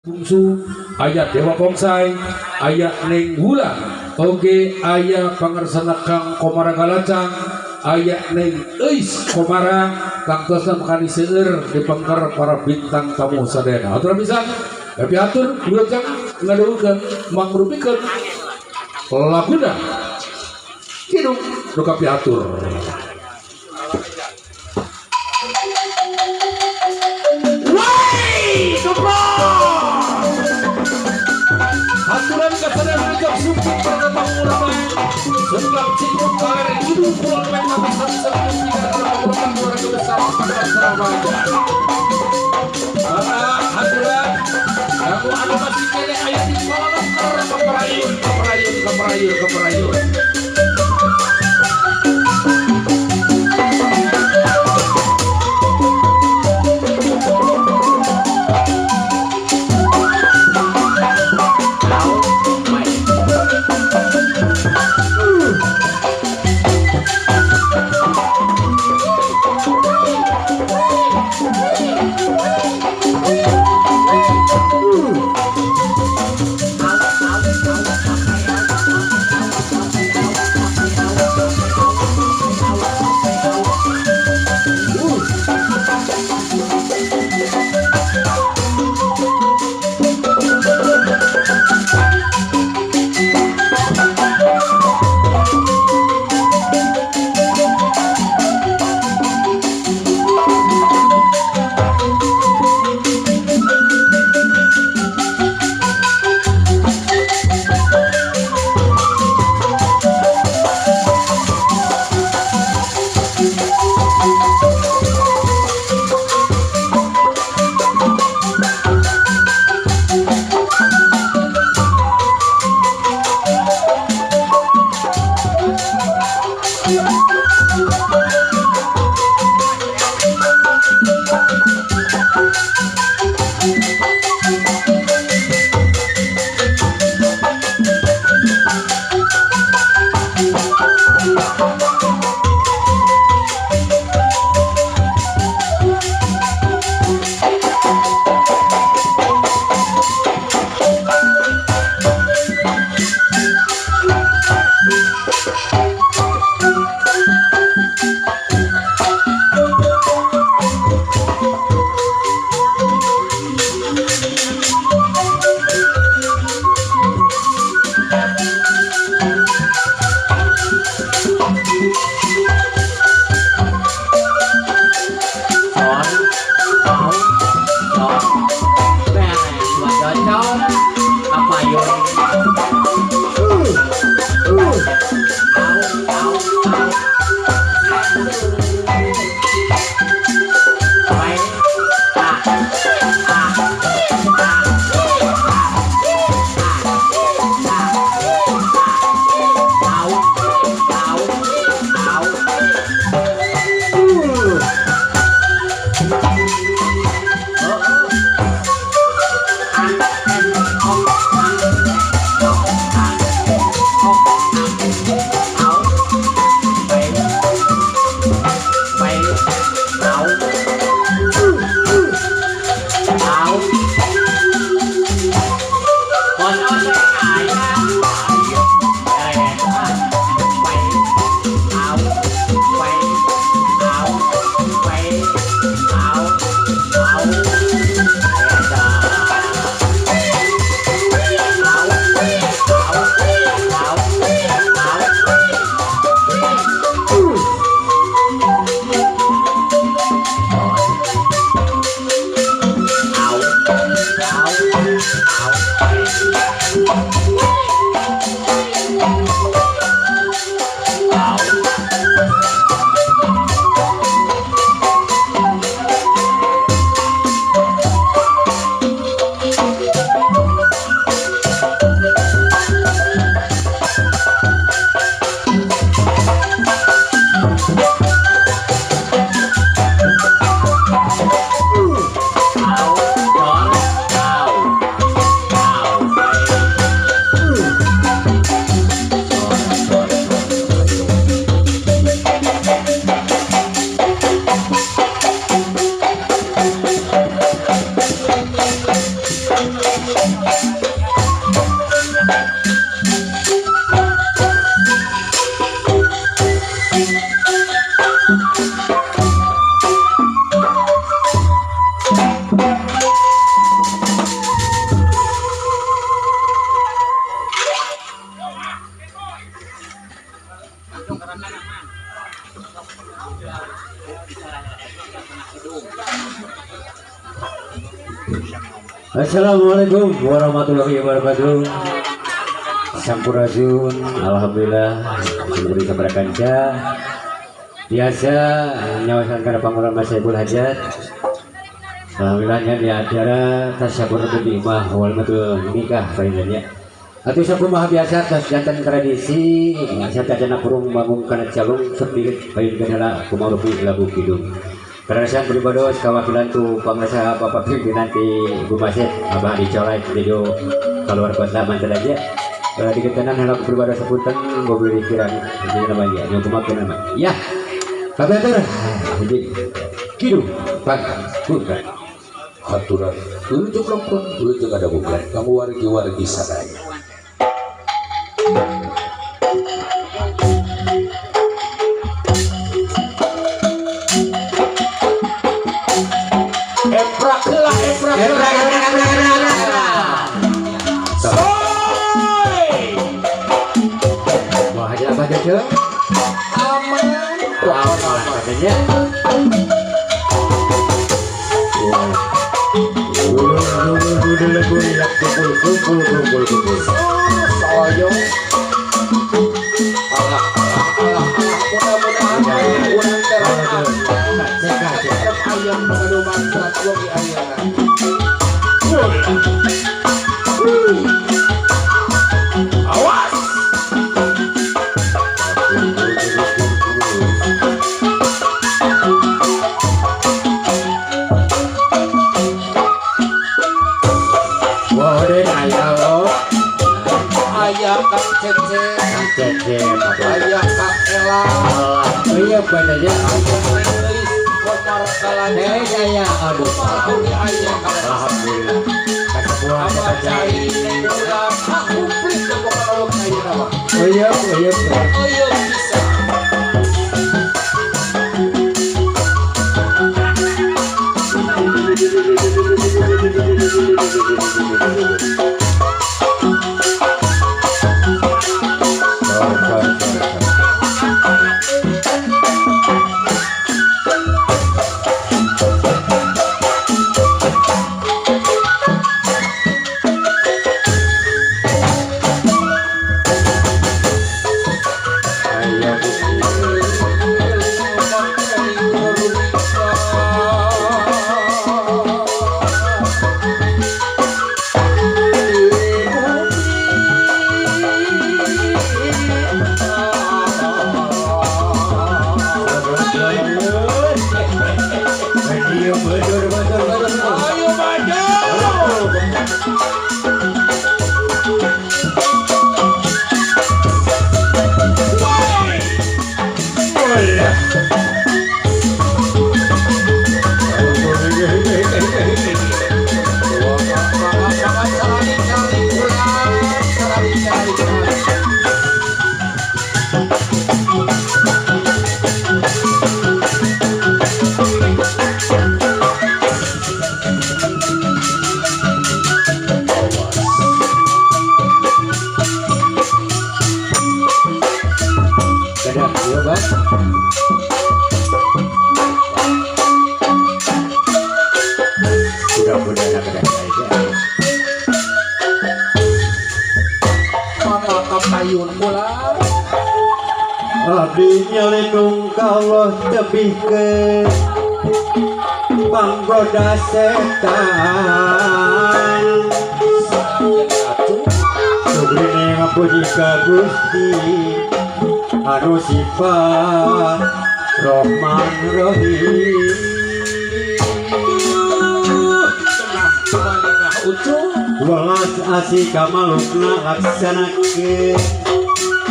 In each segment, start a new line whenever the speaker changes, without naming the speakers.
Bungsu aya Dewa Kongsai aya Neng Wulan oge aya pangersana Kang Komara Galacang aya Neng Eis Komara tangtosna makani seueur dipengker para bintang tamu sadayana. Hatur pisan tapi atur wilujeng ngadukeun mangrupikeun laguna kidung nu kapiatur. Woi, aturan kesadaran jok sumpit perkembang ulama senggak cikuk kaler hidup pulang main mata satu tiga perkembang keluarga besar pada Surabaya. Maka hadirat kamu anu masih kene aya di kolam keperayun keperayun keperayun keperayun.
Assalamualaikum warahmatullahi wabarakatuh. Sampurasun, alhamdulillah syukuri kepada kanca. Biasa nyawasan kana panguran Masyaibul Hajat. Alhamdulillah nya di acara tasyakur di imah wal matul nikah palingannya. Atuh sakumaha biasa tos janten tradisi satacana kurung bangun kana calung sepi paling kendala kumaha rupi lagu kidung. Kerasaan pribados kawakilan tu pangasa bapak pimpinan ti Gumaset Abah dicolai video keluar kota mantan aja. Diketenan halak pribados sepunten goblok pikiran ini namanya nyokumakeun nama. Ya. Kabeter. Jadi kidung pak bukan
haturan untuk lempeng untuk ada bukan kamu wargi-wargi sadaya. Emprak lah, emprak, emprak, emprak, emprak. Soy.
Wah, ada apa aja?
Aman,
aman katanya. Kumpul, kumpul, kumpul.
Soyo. Alah, alah, alah, alah. Mudah-mudahan urang teraman. Tetep ayam mengadu maksat wengi ayana. Awas.
Wah, den aya lo.
Aya Kang Cece,
Kang Cece,
aya Kang Ela.
Iya benernya.
Aya Neng Elis, Komar Kalanya.
Aya, aduh.
Oge aya Kang.
Alhamdulillah. Kasepuhan
Abah
eta
cai Neng Ulam, ah komplit pokokna uluk ayeuna mah.
Oh iya, oh iya.
Oh iya bisa.
Sor, sor, sor, sor. Ayo, Ayo, bedur, bedur, bedur.
Ayo maju.
Dadah, iya, Bang. Mudah-mudahan ada aja.
Maka kapayun kula.
Abdi nyelindung ka Allah tebih ke panggoda setan. Sugrine ngapuji ka Gusti anu sifat Rahman Rahim.
Tenang kumaningah ucuh.
Welas asih ka malukna laksanakeun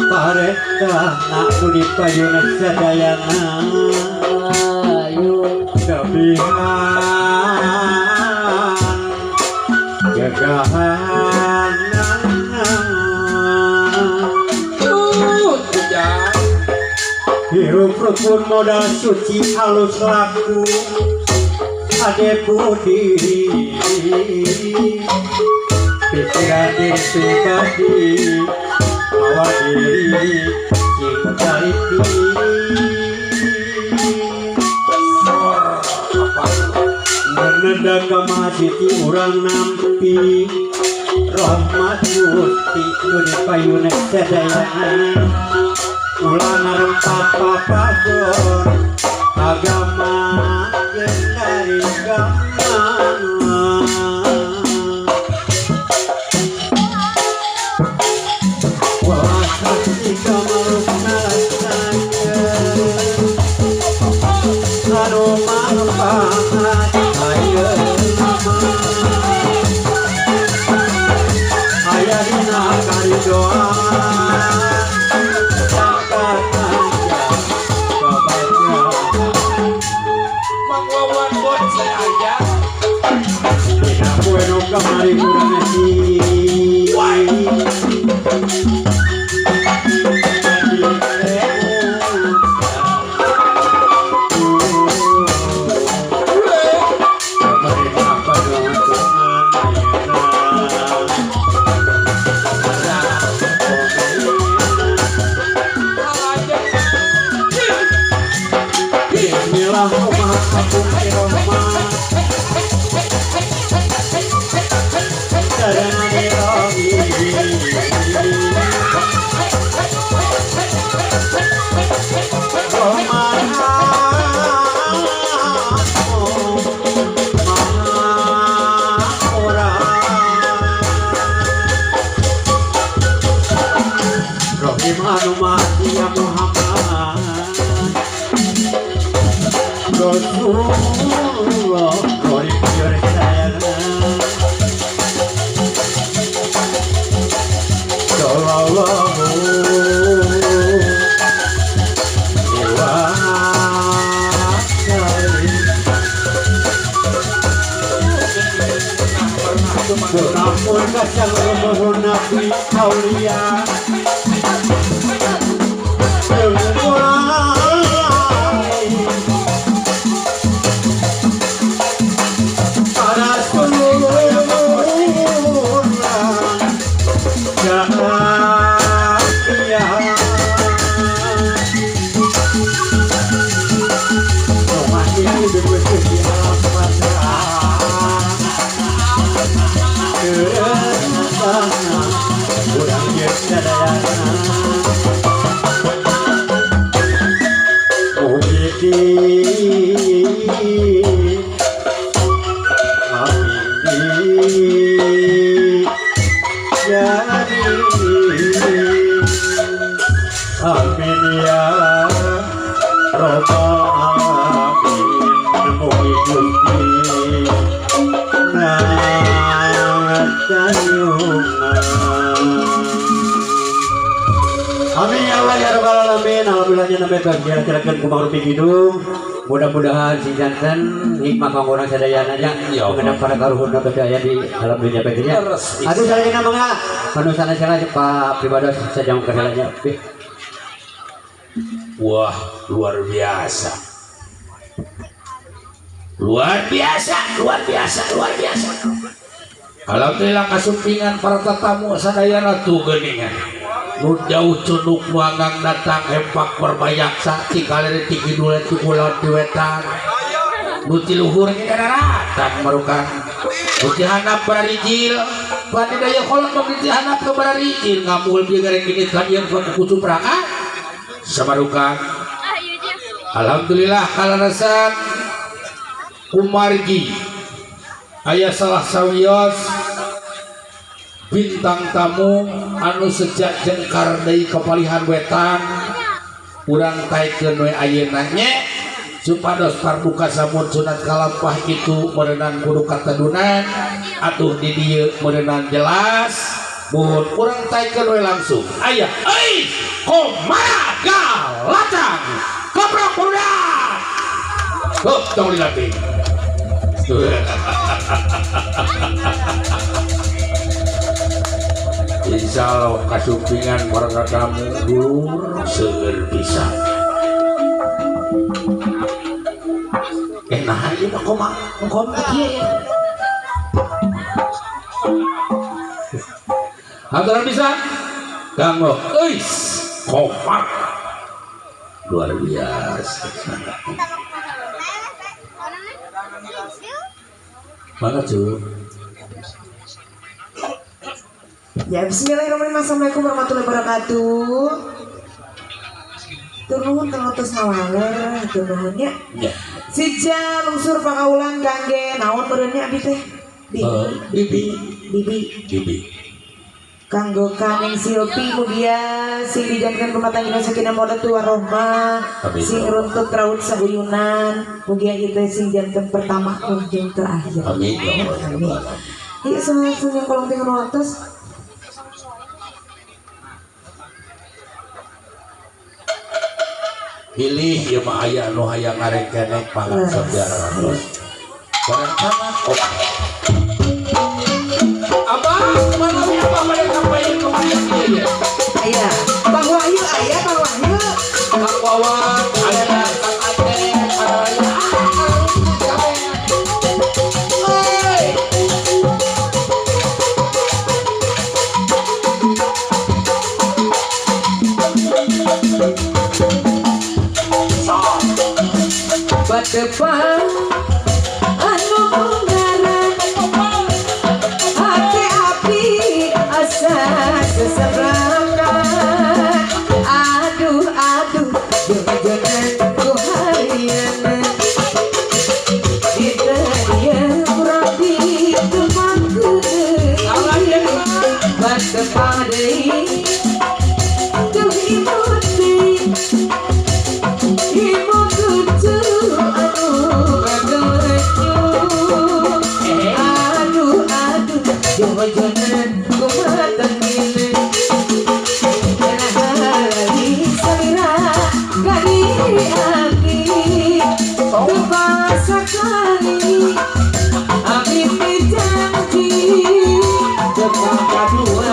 parentah na nu dipayuna sadayana. Ayo tabihan Berkaberkahan.
Ujang.
Hirup rukun modal suci halus laku ade budi pikiran diri pribadi awal diri cinta itu. Menenda ka masjid urang nampi rahmat Gusti nu dipayuna sadayana ulah ngarempat papagon agama jeung dari agama. Welas asih ka makhluk narasakeun anu manfaat ayeuna mah aya dina karidoan
Mang Wawan Boci aya.
Dina poe nu kamari kurang nasi. Rohim anu Mahdi Muhammad Rasulullah Rohim Yurshayana Sallallahu alaihi wasallam. Namun kasang Rasul Nabi Aulia Amin ya Rabbal alamin. Mugi Gusti Amin ya Allah ya Rabbal alamin. Alhamdulillah nya namanya kira-kira kumaha rupi kidung. Mudah-mudahan sing janten hikmah kanggo urang sadayana nya mengenap para karuhun berdaya di alam dunia batinnya. Aduh salajengna mangga anu sana-sana Pak Pribados sajang kendalanya.
Wah, luar biasa. Luar biasa, luar biasa, luar biasa. Alhamdulillah kasumpingan para tetamu sadayana tuh geuningan. Nu jauh cunuk nuangang datang empak berbayaksa ti kaler ti kidul ti kulon ti wetan. Nu ti luhur ge daratan marukan. Nu ti handap bararijil, bade daya kolot mah ti handap ke bararijil ngamul bieu gareng gini kadieu ku kucuprakan. Samarukan. Alhamdulillah kalarasan kumargi aya salah sawios bintang tamu anu sejak jengkar deui kepalihan wetan urang taekeun we ayeuna nya supados parduka samun sunat kalampah itu meureunan kudu katedunan atuh di dieu meureunan jelas mun urang taekeun we langsung aya euy Komara Galacang keprok budak hup tong dilatih. Spesial kasumpingan warga tamu dulur seueur pisan. Nah ieu mah koma kom kieu ya. Haturan pisan kanggo Euis Komar luar biasa. Mana cuy?
Ya, bismillahirrahmanirrahim. Assalamualaikum warahmatullahi wabarakatuh. Turun tengah ngawaler, turun ya.
Ya.
Sija lungsur pakaulan kangge naon meureunnya abi teh?
Bibi.
Bibi.
Bibi.
Kanggo Kaneng Silpi mugia sing dijanjikan rumah tangga sakinah mawaddah warahmah, sing runtut raut sauyunan, mugia ieu sing janten pertama ujung terakhir.
Amin ya Allah.
Amin. Ieu saha kolong teh atas.
Pilih ieu mah aya nu hayang ngarekenek pangan saudara ratus. Barang sangat oke. Abah, mana abah pada kampanye kemarin ieu ya?
Aya, Bang Wahyu aya, Bang Wahyu.
Kang Wawan, aya, Kang Atep, aya. Oi.
Batepang anu bungaran hati api asa sesebrakan. Aduh aduh jojonan ku harian dia kurang ditepangkeun. Batepang deui tuh imut deui imut lucu anu ngagelenyuk. Aduh aduh jojonan kumaha tengine hari salira kadiri abdi lupa sakali abdi janji tepang kadua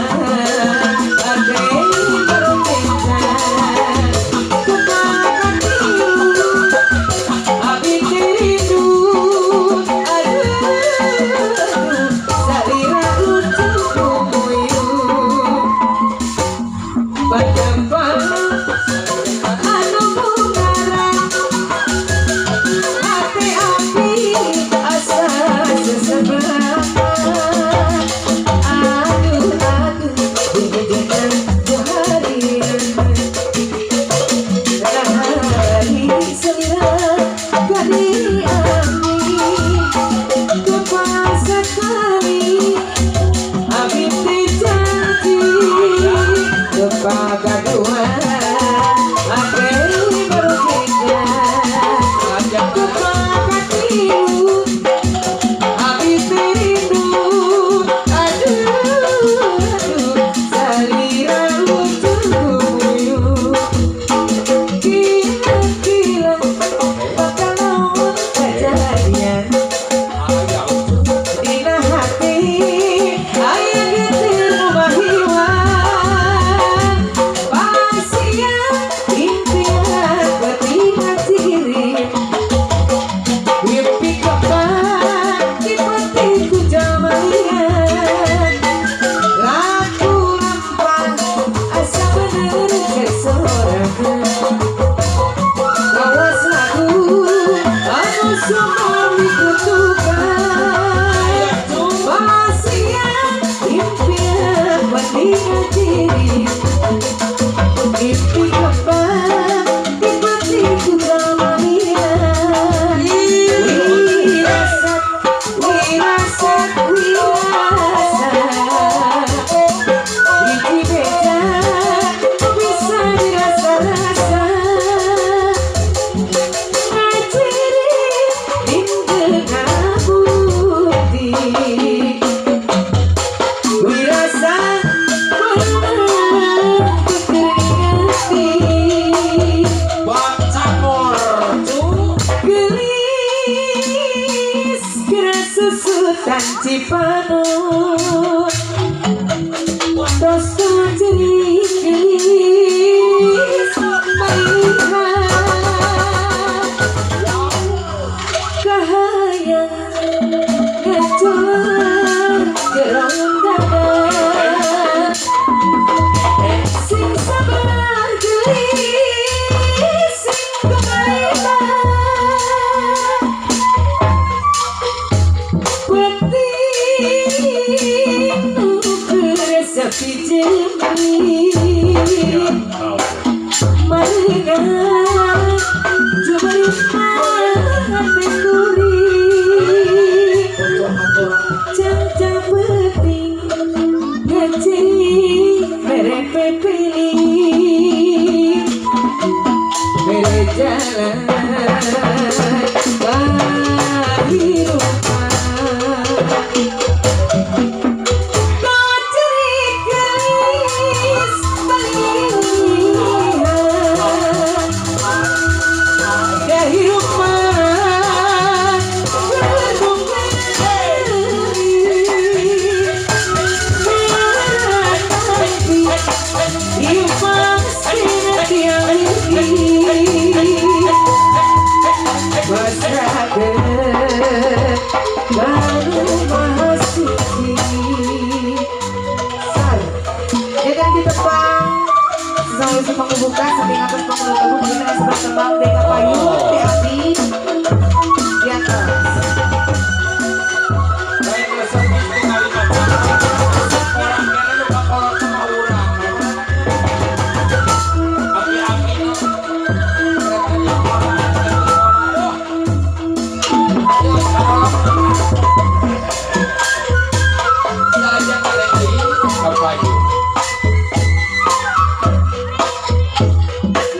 ade berbeda tepang katilu abdi rindu. Aduh salira lucu kumuyun batepang anu bungaran hati api asa sesebrakan. Aduh sepi jemri marengan jumerintah turi cangcang penting ngeceri mere pepeli mere jalan kehidupan kau gelis pelihan kehidupan buka samping atas pengunduh tebu mungkin sebelah tembang deka payun di api di atas.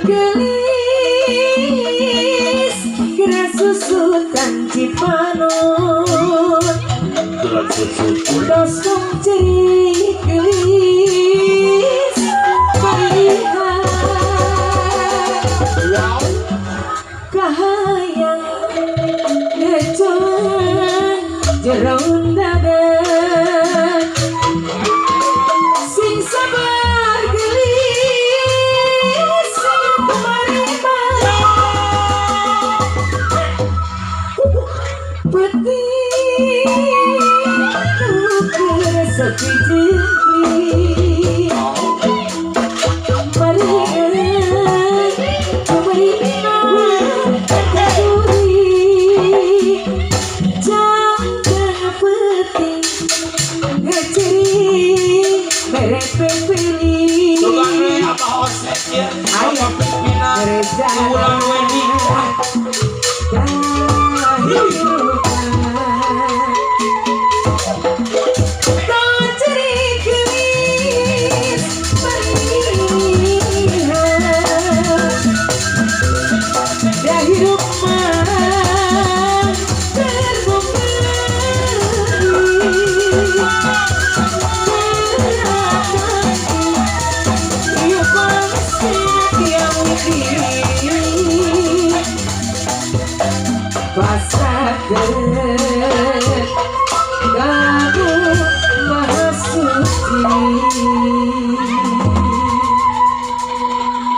Gelis kerasusutan Cipanut Dosong cerik gelis palihan kahayang ngecoan jeroan dada sing sabar gelis kumarema peti sepi jempi marengan pemerintah turi jangan penting ngeceri mere pepeli ayo mere jalan kehidupan.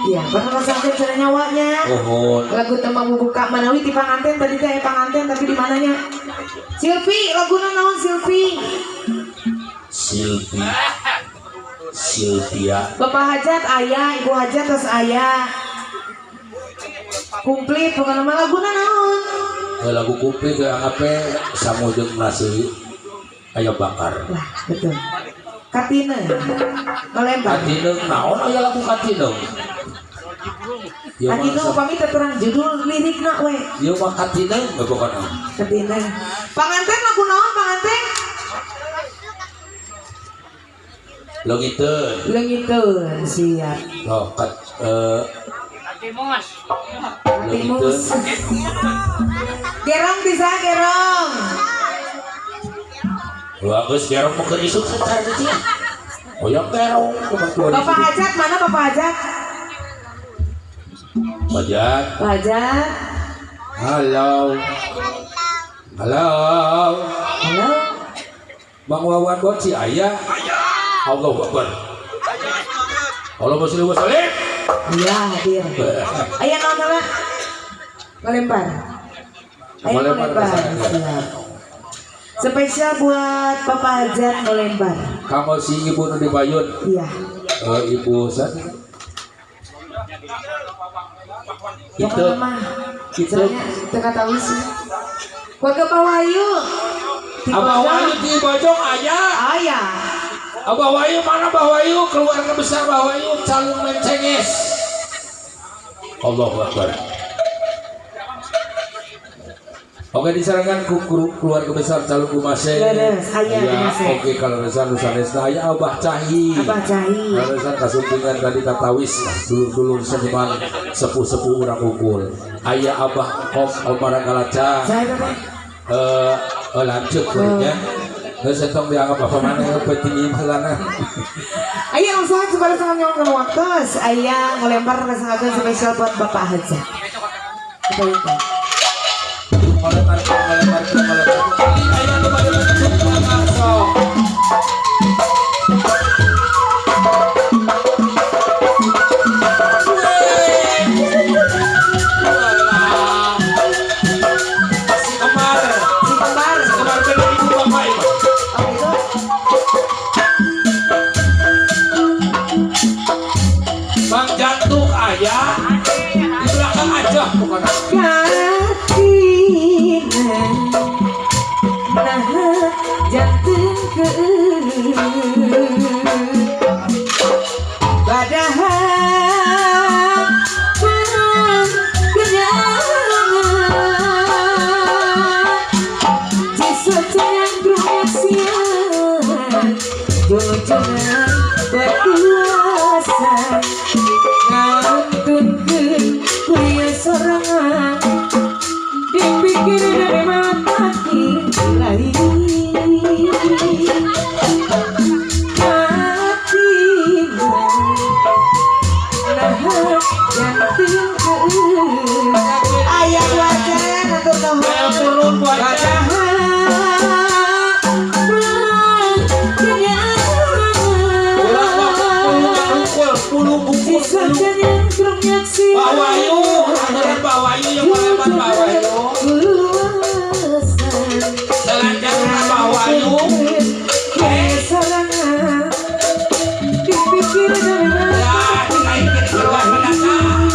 Ya, pernah sampai cara nyawanya. Lagu tembang buka manawi ti panganten tadi teh panganten tapi di mananya? Silvi, laguna naon Silvi?
Silvi. Silvia.
Bapak hajat ayah, ibu hajat terus ayah. Komplit pokokna mah laguna naon?
Lagu komplit ge angape samujeng nasi ayam bakar.
Lah, betul. Katine. Ngelempar.
Katine naon aya lagu Katine?
Katine upami teu terang judul lirikna we.
Ieu mah Katine we pokona.
Katine. Panganten lagu naon panganten?
Leungiteun.
Leungiteun, siap.
Oh, kat
Katimus.
Katimus. Gerong bisa gerong.
Wah, geus gerong mah keur isuk secara dieu. Hoyong gerong kebetulan.
Bapak Hajat mana Bapak Hajat?
Hajat.
Hajat.
Halo. Halo.
Halo.
Bang Wawan Boci aya. Allahu Akbar. Allahumma sholli wa sallim.
Iya, hadir. Aya naon heula? Ngelempar. Ayo ngelempar. Siap. Spesial buat Bapak Hajat ngelempar.
Kamu si ibu nu di payun.
Iya.
Ibu san.
Itu itu teu katawi sih. Keluarga Pak Wahyu.
Abah Wahyu di Bojong aya.
Aya.
Abah Wahyu mana Abah Wahyu? Keluarga besar Abah Wahyu calung mencenges. Allahu Akbar. Oke disarankan ku keluarga besar calung Gumase.
Leres, aya Gumase.
Oke kalau leresan sanesna aya Abah Cahi.
Abah Cahi.
Leresan kasumpingan tadi tatawis dulur-dulur seniman sepuh-sepuh urang ukul. Aya Abah Kom Omar Galaca.
Saya Bapak.
Lanjut kulitnya. Terus entong dianggap apa mana yang penting malana.
Aya usaha sebalik sangat nyolong waktu. Aya ngelempar kesengajan spesial buat Bapak Haja. Apa itu?
Melempar. Aya nu bade masuk. Si kembar.
Si kembar.
Si kembar beda ibu bapak itu.
Oh itu.
Bang Jantuk ayah di belakang aja pokoknya.
Katina nah jantung ke padahal kenyangan jisocnya grusian jojonan berkuasa ngantunkeun kuya sorangan dipikir dari mata lain hati nah jantung ayah wajan atau
Ayo turun bu aja. Urang mah puluh bungkul, puluh. Pak Wahyu, aturan Pak Wahyu yang melempar Pak Wahyu. Selanjutnya Pak Wahyu. Ya, dinaikin keluar mendatang.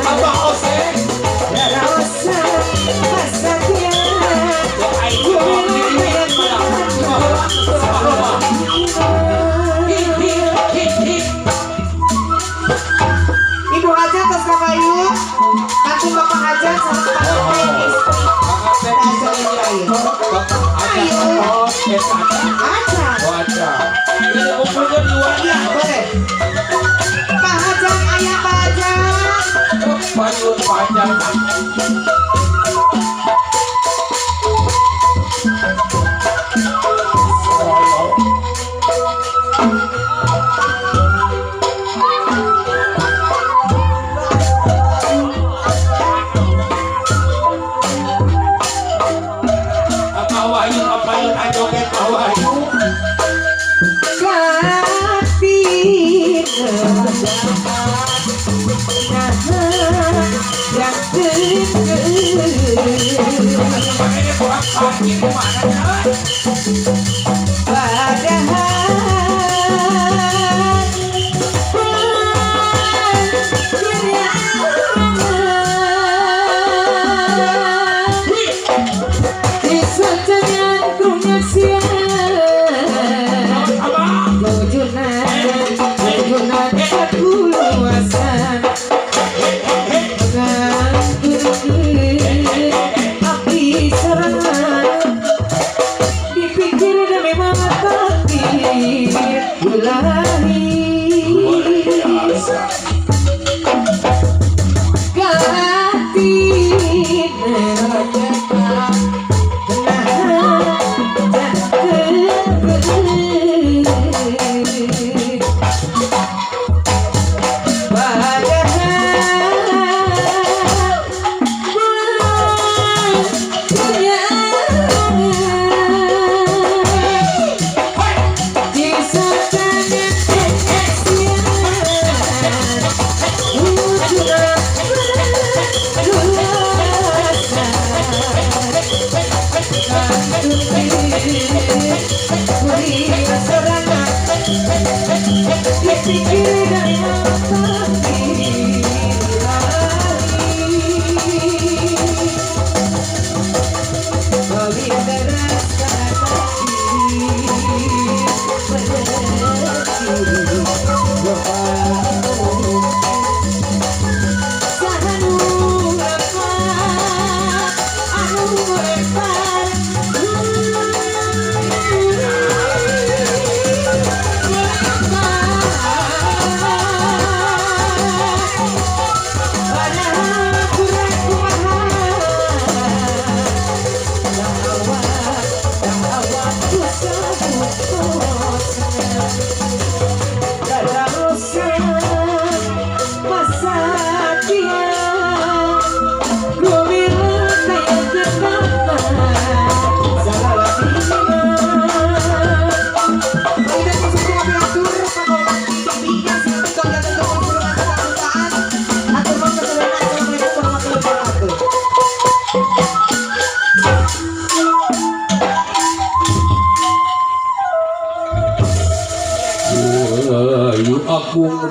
Abah Ose,
Ibu Hajat atas Kapayu, Kantung Bapak Hajat sama Pak Teknis. Aja. Iya, boleh. Pak Hajat, ayah Pak Hajat. Abah.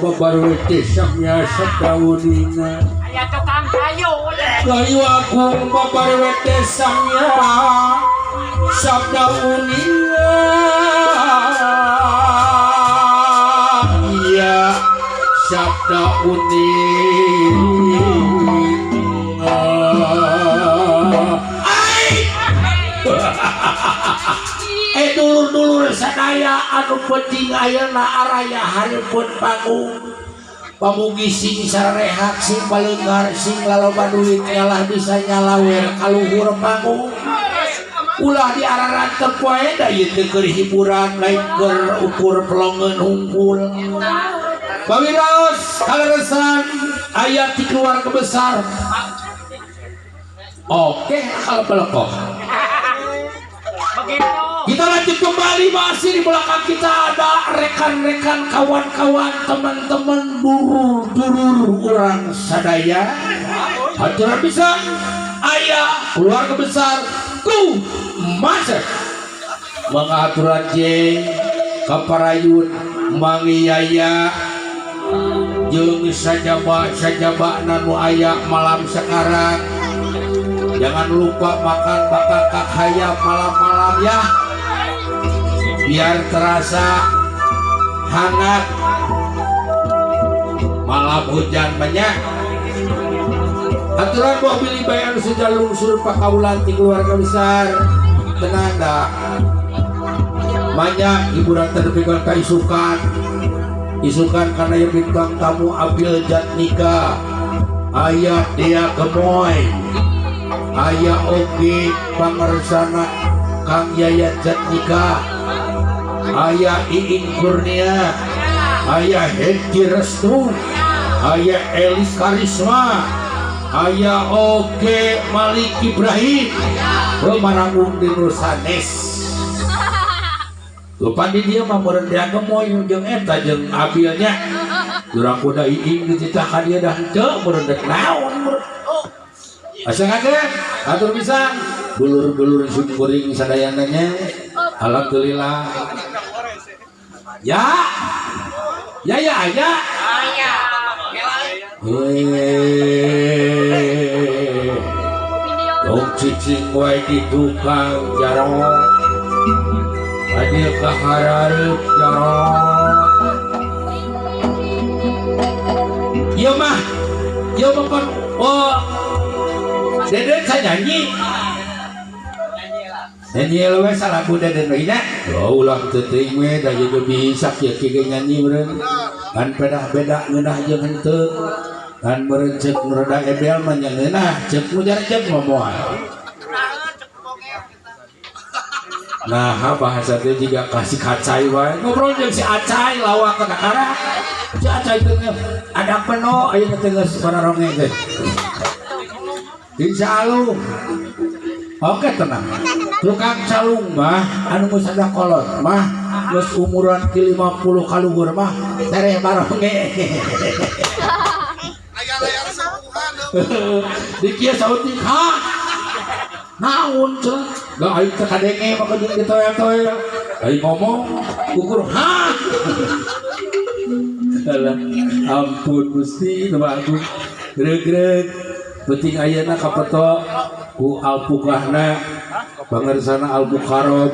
Babarwete samya sakauninga
aya tukang kayu
kayu agung babarwete samya sabdauninga iya sabdauninga. Dulur-dulur sadaya anu penting ayeuna araya hareupeun panggung pamugi sing sarehat sing paleunghar sing laloba duit nyalah bisa nyalawer kaluhur panggung ulah diararantep wae da ieu teh keur hiburan lain keur ukur pelongeun hungkul. Pawiraos kaleresan aya ti keluarga besar. Oke kalau belekoh. Kita lanjut kembali, masih di belakang kita ada rekan-rekan, kawan-kawan, teman-teman, dulur-dulur urang sadaya. Aturan bisa ayah keluarga besar ku masuk mengaturan J kaparayun mangiyaya jeung sajaba sajaba nanu aya malam sekarang. Jangan lupa makan bakar hayam malam-malam ya, biar terasa hangat. Malam hujan banyak. Aturan buah pilih bayar sejalung suruh pakaulan di keluarga besar. Tenang dah. Banyak hiburan terdekat kaisukan. Isukan karena yang bintang tamu Abil Jatnika, ayah dia gemoy, ayah Ogi Pangersana Kang Yayat Jatnika, ayah Iing Kurnia, ayah Hedi Restu, ayah Eli Karisma, ayah Oge Malik Ibrahim, Romaranggung di Nusanes. Lupa di dia mah meureun dia gemoy jeung eta jeung Abilnya. Urang kuda Iing dititah ka dia dah henteu meureun dek naon. Asa ngake atur pisan dulur-dulur simkuring sadayana nya. Alhamdulillah. Ya. Ya ya ya. Tong cicing wae di tukang jarong. Adil kaharareup jarong. Ieu mah, ieu mah pan oh Deden saya nyanyi. Nyanyi we salagu Deden we nya. Oh ulah teu teuing we da ieu bisa kieu kieu nyanyi meureun. Kan beda-beda ngeunah jeung henteu. Kan meureun ceuk nu rada ebel mah nya ngeunah, ceuk nu jarejeuk mah moal. Nah, bahasa teh juga kasih kacai wae. Ngobrol jeung si Acai lawak ka kakara. Si Acai teh ada peno ayeuna teh geus bararonge teh. Insya Allah. Oke tenang. Tukang calung mah anu geus ada kolot mah geus umuran ki 50 kaluhur mah tereh baronge.
Aya layar sapuhan.
Di kieu sautik ha. Naon cenah? Da aing teh kadenge mah jeung ditoel-toel. Aing ngomong ukur ha. Alah, ampun Gusti nu Agung. Regreg penting ayeuna kapeto ku alpukahna pangersana Al Mukarram.